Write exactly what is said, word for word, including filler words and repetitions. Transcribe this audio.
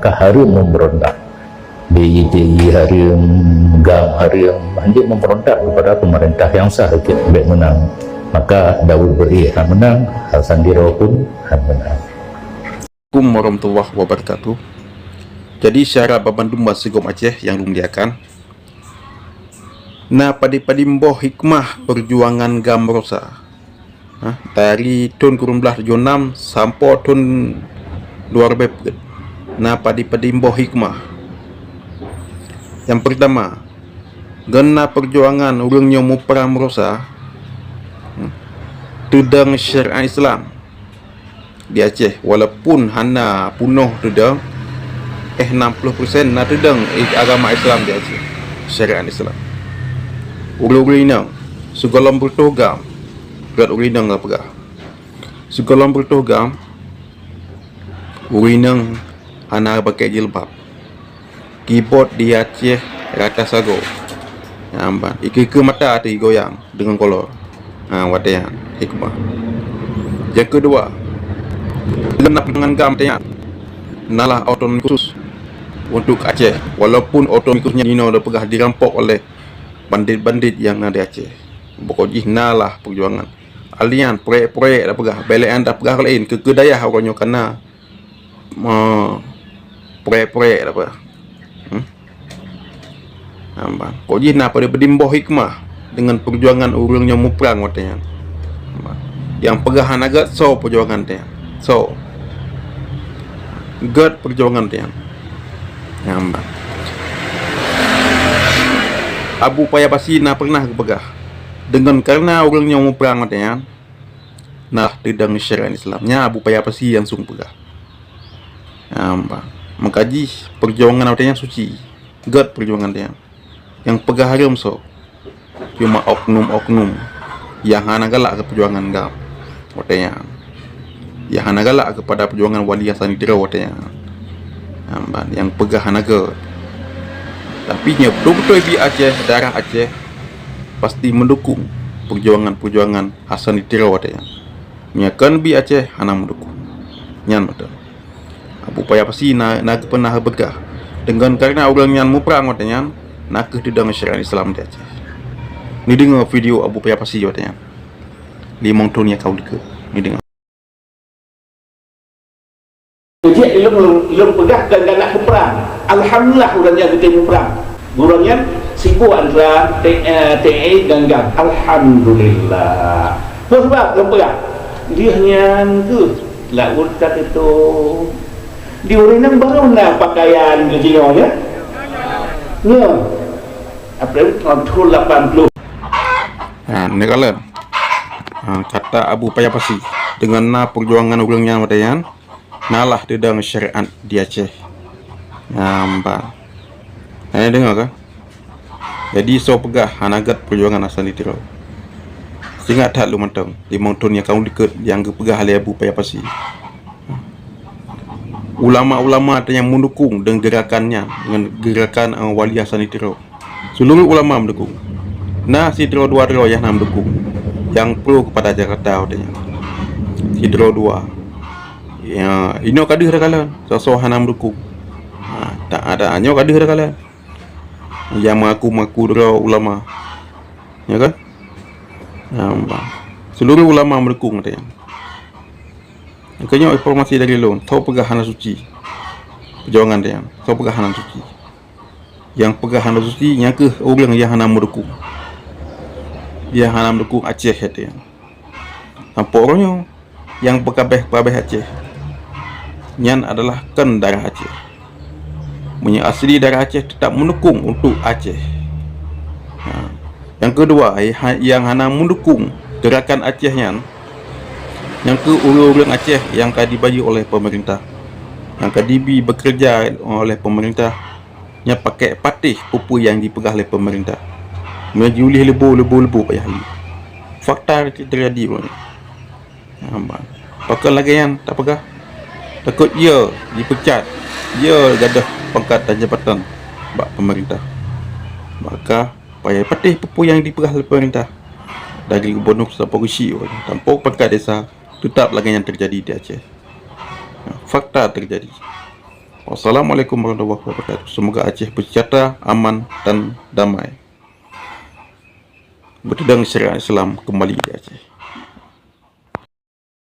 Ka hareuem meumberontak. B I T I hareuem, GAM hareuem, hanjeuet meumberontak keupada peumeurintah nyang sah, keu bék meunang. Maka Daud Beuéh han meunang, Hasan Tiro pun han meunang. Assalamualaikum warahmatullahi wabarakatuh. Jadi, syedara banmandum bansigom Aceh nyang lôn muliakan, na padum-padum boh hikmah peujuangan GAM Barosa. Ha, dari thon sikureueng blaih tujoh nam sampoe thon dua ribèe peuet, na padum-padum boh hikmah. Nyang peurtama, ngon na peujuangan ureuëng nyoe muprang Barosa, hmm, teudong syariat Islam di Aceh, walaupun hana peunoh teudong, eh, enam puluh persen na teudong, eh, agama Islam di Aceh, syariat Islam. Ureuëng-ureuëng inong sigohlom beureutoh GAM, rot ureuëng inong ka peugah. Sigohlom beureutoh GAM, ureuëng inong hana pakai jilbab. Keyboard di Aceh rata sagoe. Nyan ban. Ikeue-keue mata teuh goyang deungon kolor. Ha, watée nyan hikmah. Nyang keudua, deungon na peujuangan GAM watée nyan, nalah otonomi khusus untuk Aceh. Walaupun otonomi khusus nyan inoe dipeugah dirampok oleh bandit-bandit nyang na di Aceh. Pokok jih nalah peujuangan. Alian, proyek-proyek dipeugah, belekan dipeugah laén, keu, keu dayah uroe nyoe kana. Me-, proyek-proyek apa? Hmm? Nampak. Kok jih na padum-padum boh hikmah deungon peujuangan ureuëng nyang muprang watée nyan. Nampak. Nyang peugah hana gét soe peujuangan watée nyan. Soe? Gét peujuangan watée nyan. Nampak. Abu Paya Pasi na pernah geupeugah, deungon kareuna ureuëng nyang muprang watée nyan, nah, teudong syariat Islam. Nyan Abu Paya Pasi langsung peugah. Nampak. Maka jih peujuangan watée nyan suci. Gét peujuangan watée nyan. Nyang peugah hareuem soe? Cuma oknum-oknum nyang hana galak keu peujuangan GAM watée nyan. Nyang hana galak keupada peujuangan Wali Hasan di Tiro watée nyan. Nampak. Nyang peugah hana gét. Tapi nyoe beutôi-beutôi bi Aceh, darah Aceh, pasti meudukung peujuangan-peujuangan Hasan di Tiro watée nyan. Meunyoe kon bi Aceh hana meudukung. Nyan meuteun. Abu Paya Pasi na, na geupeuna geupeugah, deungon kareuna ureuëng nyan muprang watée nyan, na kheueh teudong syariat Islam di Aceh. Neudeungoe video Abu Paya Pasi watée nyan. Limong thon nyang ka likot. Neudeungoe. Jih lôn, lôn peugah keu galak keu prang. Alhamdulillah, ureuëng nyan geutém prang. Ureuëng nyan sibuk antara T-, eh, T A I ngon GAM. Alhamdulillah. Peue sabab lôn peugah? Lheueh nyan geuh laôt ka teutôp. Di ureuëng nyan barô na pakaian geuh jinoe, ya? Nyoe. April tahun lapan puluh. Ha, neukalon. Ha, kata Abu Paya Pasi, deungon na peujuangan ureuëng nyan watée nyan, nalah teudong syariat di Aceh. Nampak. Hana deungoe ka? Jadi soe peugah hana gét peujuangan Hasan di Tiro? Ingat that lôn mantong, limong thon nyang ka likot nyang geupeugah lé Abu Paya Pasi. Ulama-ulama nyang meudukung deungon geurakan nyan, deungon geurakan, eh, Wali Hasan di Tiro. Seuluruh ulama meudukung. Na sidroe dua droe nyang hana meudukung, nyang pro keupada Jakarta watée nyan. Sidroe dua. Ya, inoe ka deuh takalon, soe-soe hana meudukung. Ha, tak ada, nyoe ka deuh takalon. Nyang mengaku-mengaku droe ulama. Ya kan? Nampak. Seuluruh ulama meudukung watée nyan. Nyang keunyoe informasi dari lôn, soe peugah hana suci peujuangan watée nyan. Soe peugah hana suci? Nyang peugah hana suci, nyan kheueh ureuëng nyang hana meudukung. Nyang hana meudukung Aceh watée nyan. Sampoe uroe nyoe, nyang peukabeh-peukabeh Aceh nyan adalah kon darah Aceh. Meunyoe asli darah Aceh teutap meudukung untuk Aceh. Ha. Nyang keudua, eh, ha-, nyang hana meudukung geurakan Aceh nyan, nyang kheueh ureuëng-ureuëng Aceh nyang ka dibayeue oleh peumeurintah, nyang ka dibi beukeureuja oleh peumeurintah, nyang pakék patéh peue-peue nyang jipeugah lé peumeurintah. Meunyoe jiulih leubo, leubo, leubo payah lé. Fakta teujadi uroe nyoe. Nampak. Pakon lagée nyan tapeugah? Takot ie jipeucat, ie gadôh pangkat dan jabatan bak peumeurintah. Maka payah patéh peue-peue nyang jipeugah lé peumeurintah. Dari gubunur sampoe geuchik, tanpa pangkat desa, teutap lagée nyan teujadi di Aceh. Fakta teujadi. Wassalamualaikum warahmatullahi wabarakatuh. Semoga Aceh bersejahtera, aman dan damai. Bertudang syariat Islam kembali di Aceh.